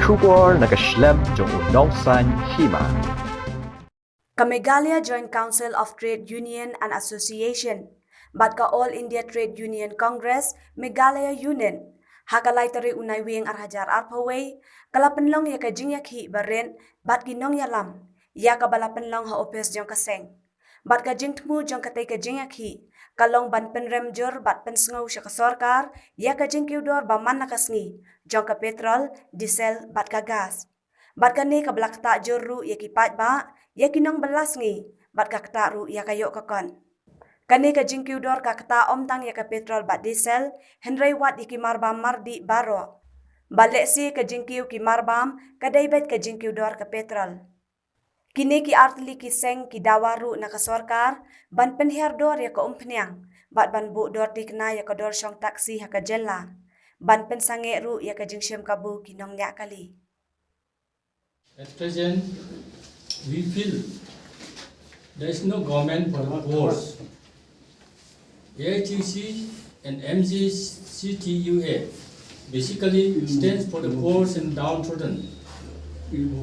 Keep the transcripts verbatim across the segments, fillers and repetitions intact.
Khubor na ka shlem jong u nongsaiñ hima. Ka Meghalaya Joint Council of Trade Union and Association bad ka All India Trade Union Congress Meghalaya Unit ha ka lai tarik u Naiwieng ar hajar arphew wei ka la pynlong ïa ka jingïakhih barit bad ki nongïalam ïa kaba la pynlong ha ophis jong ka seng. Bad ka jingthmu jong katei ka jingïakhih ka long ban pynrem jur bad pynsngew sha ka sorkar ïa ka jingkiew dor ba man la ka sngi jong ka petrol, diesel bad ka gas. Bad kane kaba la ktah jur ruh ïa ki paidbah, ïa ki nongbylla sngi, bad ka ktah ruh ïa ka ïoh ka kot. Kane ka jingkiew dor ka ktah ym tang ïa ka petrol bad diesel, hynrei wat ïa ki marbam mardih baroh. Ba lehse ka jingkiew ki marbam ka dei beit ka jingkiew dor ka petrol. Kine ki artylli ki seng ki dawa ruh na ka sorkar ban pynhiar dor ïa ka umphniang bad ban buh dor tikna ïa ka dor shong taxi ha ka jylla, ban pynsangeh ruh ïa ka jingshim kabu ki nongñiah kali. At present, we feel there is no government for the poor. A I T U C and M J C T U A basically stands for the poor and downtrodden,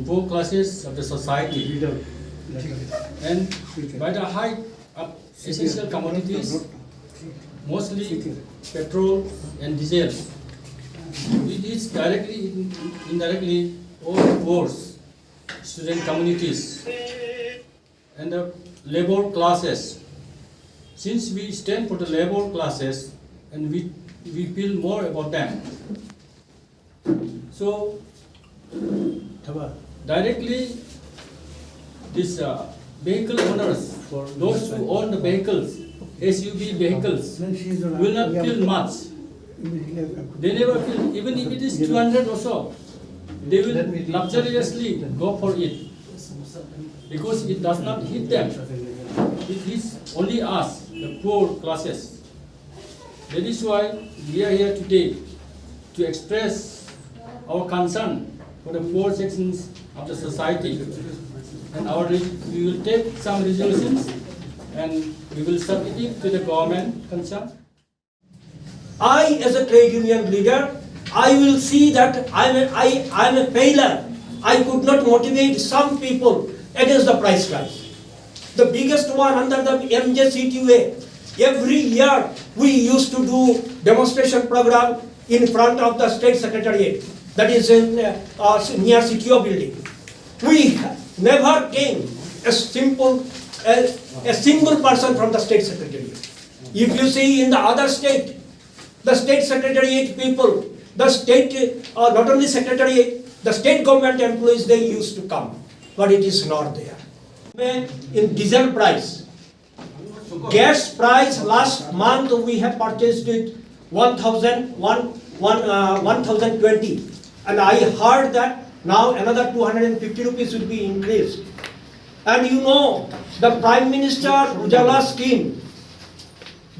poor classes of the society. And by the hike of essential commodities, mostly petrol and diesel, it is directly, indirectly, all the poor, student communities and the labor classes. Since we stand for the labor classes and we, we feel more about them. So, directly, this uh, vehicle owners, those who own the vehicles, S U V vehicles, will not feel much. They never feel, even if it is two hundred or so, they will luxuriously go for it because it does not hit them. It hits only us, the poor classes. That is why we are here today to express our concern for the poor sections of the society. And our, we will take some resolutions and we will submit it to the government concerned. I, as a trade union leader, I will see that I am a, I, I am a failure. I could not motivate some people against the price rise. The biggest one under the M J C T U A, every year we used to do demonstration program in front of the state secretariat, that is in, uh, uh, near C T O building. We never came a simple, a, a single person from the state secretariat. If you see in the other state, the state secretariat people, the state, uh, not only secretariat, the state government employees, they used to come, but it is not there. In diesel price, gas price last month we have purchased it one thousand, one, one, uh, one thousand twenty, and I heard that now another two hundred and fifty rupees will be increased. And you know, the Prime Minister Ujjwala scheme,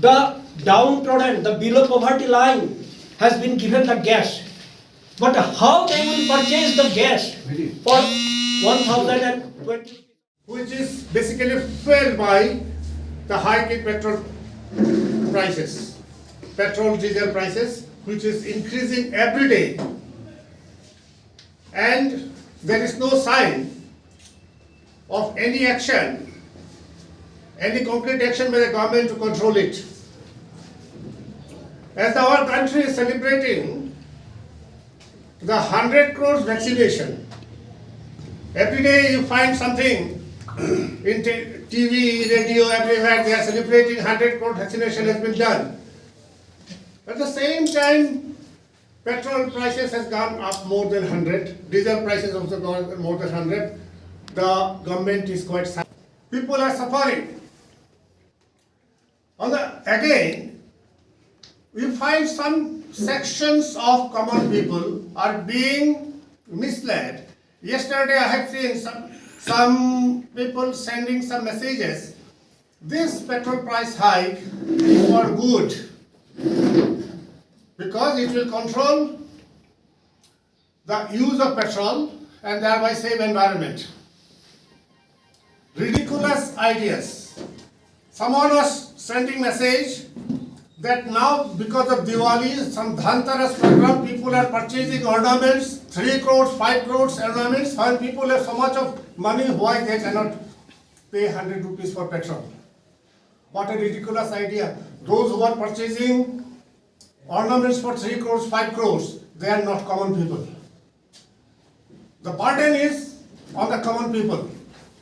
the downtrodden, the below poverty line has been given the gas. But how they will purchase the gas for one thousand and twenty? Which is basically fueled by the hike in petrol prices, petrol, diesel prices, which is increasing every day. And there is no sign of any action, any concrete action by the government to control it. As the whole country is celebrating the hundred crores vaccination, every day you find something in t-, T V, radio, everywhere they are celebrating hundred crore vaccination has been done. At the same time, petrol prices has gone up more than hundred, diesel prices also gone more than hundred. The government is quite sad. People are suffering. On the, again, we find some sections of common people are being misled. Yesterday I have seen some, some people sending some messages. This petrol price hike is for good because it will control the use of petrol and thereby save environment. Ridiculous ideas. Someone was sending message That now, because of Diwali, some Dhanteras program, people are purchasing ornaments, three crores, five crores ornaments. When people have so much of money, why they cannot pay hundred rupees for petrol? What a ridiculous idea. Those who are purchasing ornaments for three crores, five crores, they are not common people. The burden is on the common people,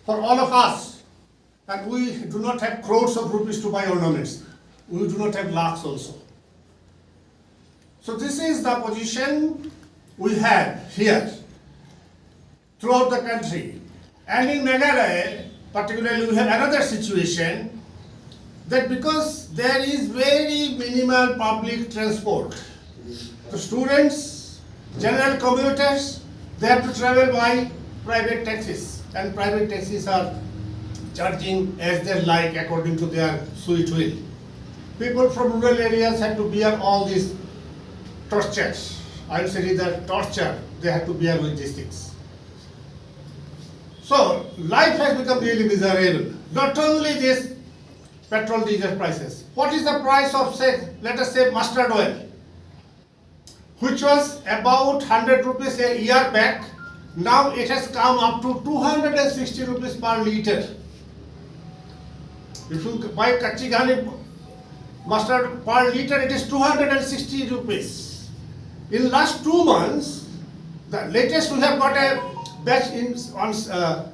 for all of us. And we do not have crores of rupees to buy ornaments. We do not have lakhs also. So this is the position we have here throughout the country. And in Meghalaya, particularly, we have another situation that because there is very minimal public transport, the students, general commuters, they have to travel by private taxis, and private taxis are charging as they like according to their sweet will. People from rural areas have to bear all these tortures. I will say the torture they have to bear with these things. So life has become really miserable. Not only this petrol, diesel prices. What is the price of, say, let us say, mustard oil, which was about hundred rupees a year back? Now it has come up to two hundred and sixty rupees per liter. If you buy kachi ghani mustard per liter, it is two hundred and sixty rupees. In last two months, the latest we have got a batch in on uh,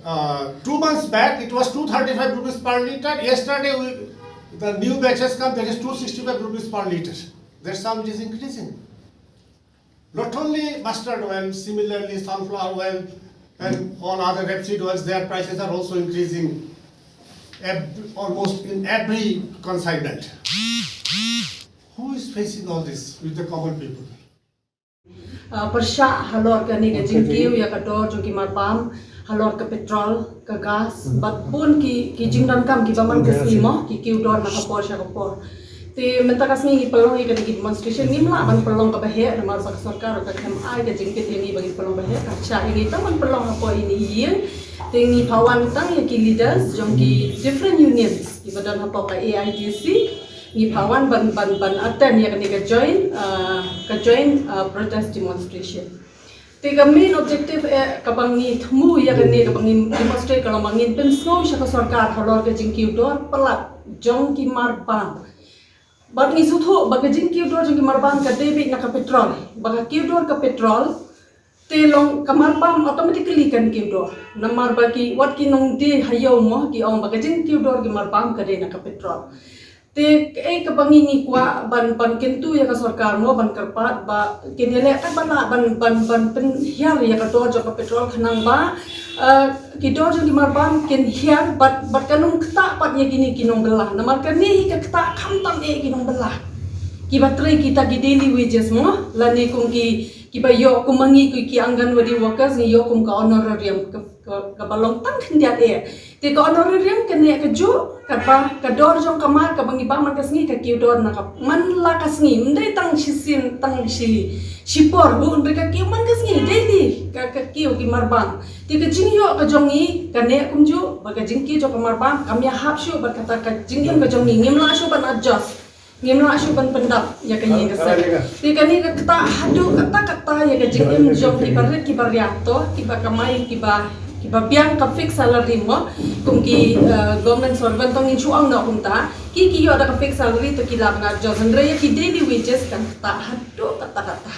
uh, two months back, it was two thirty-five rupees per liter. Yesterday, we, the new batch has come, that is two sixty-five rupees per liter. That's how it is increasing. Not only mustard oil, similarly sunflower oil and all other rapeseed oils, their prices are also increasing ev- almost in every consignment. Who is facing all this with the common people? Uh, pyrshah halor kane ka jingkiew ïa ka dor jong ki marbam, halor ka petrol, ka gas, bad bun ki ki jingdonkam kiba man ka sngi mo, ki kiew dor na ka por sha ka por. Te mynta ka sngi ngi pynlong ïa kane ki demonstration, ngim lah ban pynlong kaba heh namar ba ka sorkar ka khlem ai ka jingkit ïa ngi ba ngin pynlong ba heh, ka shah ïa ngi tang ban pynlong hapoh ine i ïing. Te ngi pha wan tang ïa ki leaders jong ki different unions kiba don hapoh ka A I D C. Ngi pha wan ban ban ban attend ïa kane ka joint uh, ka joint uh, protest demonstration. Te ka main objective eh kaba ngi thmu ïa kane kaba ngi demonstrate ka long ba ngin pynsngew sha ka sorkar halor ka jingkiew dor palat jong ki marbam. Bad ngi sngewthuh ba ka jingkiew dor jong ki marbam ka dei beit na ka petrol. Ba ka kiew dor ka petrol te long ka marbam automatically kan kiew dor. Namar ba ki wat ki nongdie ha ïew mo ki ong ba ka jingkiew dor ki marbam ka dei na ka petrol. Te kaei kaba ngi ngi kwah ban ban kyntu ïa ka sorkar mo ban kyrpad ba kin ïaleh katba lah ban ban ban pynhiar ïa ka dor jong ka petrol khnang ba uh, ki dor jong ki marbam kin hiar bad bad kan ym ktah pat ïa kine ki nongbylla. Namar kane hi ka ktah khamtam eh ki nongbylla. Kiba trei kita ki daily wages mo lane kum ki kiba ïoh kum ma ngi ki ki Anganwadi workers ngi ïoh kum ka honorarium ka, ka, kaba long tang khyndiat eh. Te ka honorarium kane kajuh kaba ka dor jong ka mar kaba ngi bam man ka sngi ka kiew dor na ka man la ka sngi, ym dei tang shisien tang shi shi por, hynrei ka kiew man ka sngi daily ka ka kiew ki marbam. Te ka jingïoh ka jong ngi kane kumjuh ba ka jingkiew jong ka marbam kam ïahap shuh bad kata ka jingim ka jong ngi ngim lah shuh ban adjust. Ngim lah shuh ban pyndap ïa ka ïing ka sem. Te kane ka ktah haduh katta katta ïa ka jingim jong kiba rit kiba riat to kiba kamai kiba kiba biang ka fixed salary mo kum ki uh, government servant to ngin shu ong noh kumta ki ki ïoh da ka fixed salary to ki lah ban adjust, hynrei ïa ki daily wages kan ktah haduh katta katta.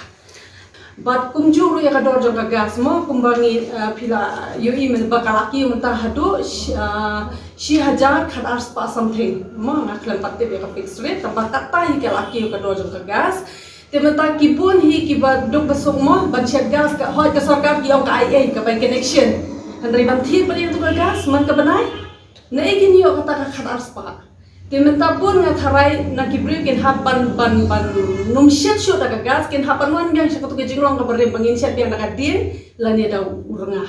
Bad kumjuh ruh ïa ka dor jong ka gas mo kumba ngi uh, phi la ïohi mynba ka la kiew mynta haduh uh, shi hajar khat ar spah something mo, nga khlem pat tip ïa ka fixed rate, tangba katta hi ka la kiew ka dor jong ka gas. Te mynta ki bun hi kiba duk ba suk mo ban shet gas, ka hoi ka sorkar ki ong ka I A ka bai connection. Hynrei ban thied pat ïa ka gas man ka bnai. Na ei kin ïoh kata ka khat ar spah. Te mynta bun nga tharai na ki briew kin hap ban ban ban nym shet shuh da ka gas, kin hap ban wan biang sha katu ka jinglong kaba rim ba ngin shet biang da ka dien lane da u rnga.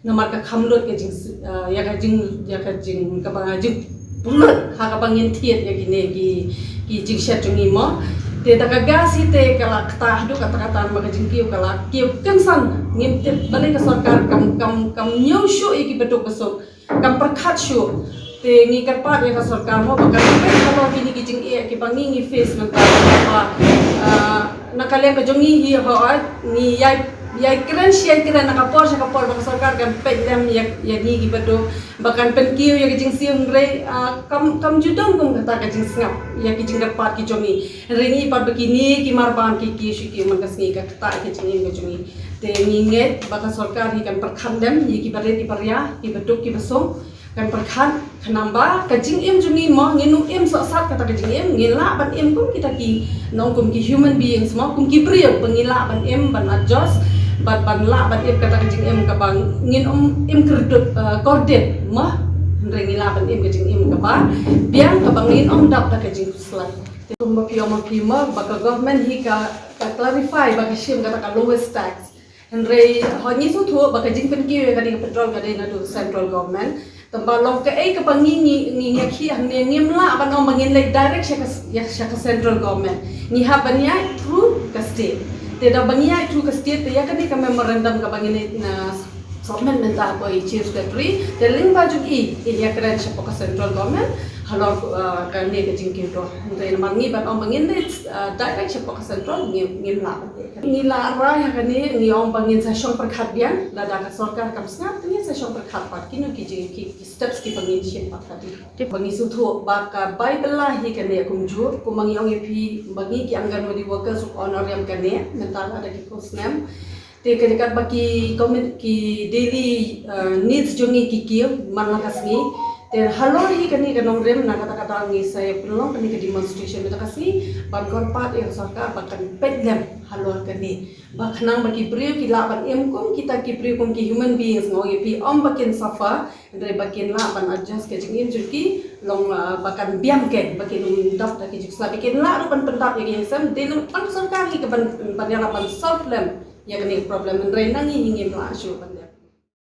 Namar ka kham lut ka jing uh, ïa ka jing ïa ka jing kaba jing pynlut ha kaba ngin thied ïa kine ki ki jingshet jong ngi mo. Te da ka gas hi te ka la ktah haduh katta katta namar ka jingkiew ka la kiew kynsan, ngim tip balei ka sorkar kam kam kam ñiew shuh ïa kiba duk ba suk. Kam pyrkhat shuh. Te ngi kyrpad ïa ka sorkar mo ba kan peit halor kine ki jingeh kiba ngi ngi face mynta, ba, ah, na ka liang ka jong ngi hi ho, ah, ngi ïai, ïai kren shi ïai kren na ka por sha ka por ba ka sorkar kan peit lem ïa, ïa ngi kiba duk, ba kan pynkiew ïa ka jingsiew, hynrei, ah, kam, kam ju don kum kata ka jingsngap ïa ki jingkyrpad ki jong ngi. Hynrei ngi pat ba kine ki mar ban ki kiew shi kiew man ka sngi, ka ktah ka jingim ka jong ngi. Te ngi ngeit ba ka sorkar hi kan pyrkhat lem ïa kiba rit kiba ria, kiba duk kiba sung, kan pyrkhat, khnang ba ka jingim jong ngi mo, ngin ym im sohsat kata ka jingim, ngin lah ban im kum kita ki, nong kum ki human beings mo, kum ki briew, ba ngin lah ban im ban adjust, ban, ban lah ban im kata ka jingim kaba ngin ym im kyrduh, eh, kordit mo, hynrei ngin lah ban im ka jingim kaba biang, kaba ngin ym dap da ka jingkhuslai. Te kumba phi ong ma phi mo, ba ka government hi ka, ka clarify ba ka shim kata ka lowest tax. Hynrei ho ngi sngewthuh ba ka jingpynkiew ïa kane ka petrol ka dei naduh central government. Tangba long kaei kaba ngi, ngi, ngi ïakhih hangne, ngim lah ban ong ba ngin leit direct sha ka, ïa, sha ka central government. Ngi hap ban ïaid through ka state. Te da ba ngi ïaid through ka state, te ïa kane ka memorandum kaba ngin leit na submit mynta ko i Chief Secretary, te lyngba jong i, i ïakren shapoh ka central government halor, uh, kane ka jingkiew doh. Hynrei namar ngi ban ong ba ngin leit, uh, direct shapoh ka central, ngim, ngim lah. Ngi la rai ha kane, ngi ong ba ngin sa shong pyrkhat biang, lada ka sorkar kam sngap, te ngin sa shong pyrkhat pat kino ki jing, ki, ki steps kiba ngin shim pat ka dei. Ba ngi sngewthuh ba ka bai bylla hi kane kumjuh, kumba ngi ong ïa phi, ba ngi ki Anganwadi workers ruh honorarium kane, mynta la da ki post snem. Te ka jingkat ba ki commit ki daily, uh, needs jong ngi ki kiew man la ka sngi. Te halor hi kane ka nongrim, na kata ka daw ngi sa ïa pynlong kane ka demonstration mynta ka sngi, ban kyrpad ïa ka sorkar ba kan peit lem halor kane. Ba khnang ba ki briew ki lah ban im kum kita ki briew, kum ki human beings, nga ong ïa phi, ym ba kin suffer, hynrei ba kin lah ban adjust ka jingim jong ki, long, uh, ba kan biang, ba kin ym dap da ki jingkhuslai, ba kin lah ruh ban pyndap ïa ki ïing sem. Te long tang sorkar hi ka ban, ban ïarap ban solve lem ïa kane ka problem, hynrei na ngi hi ngim lah shuh ban lem.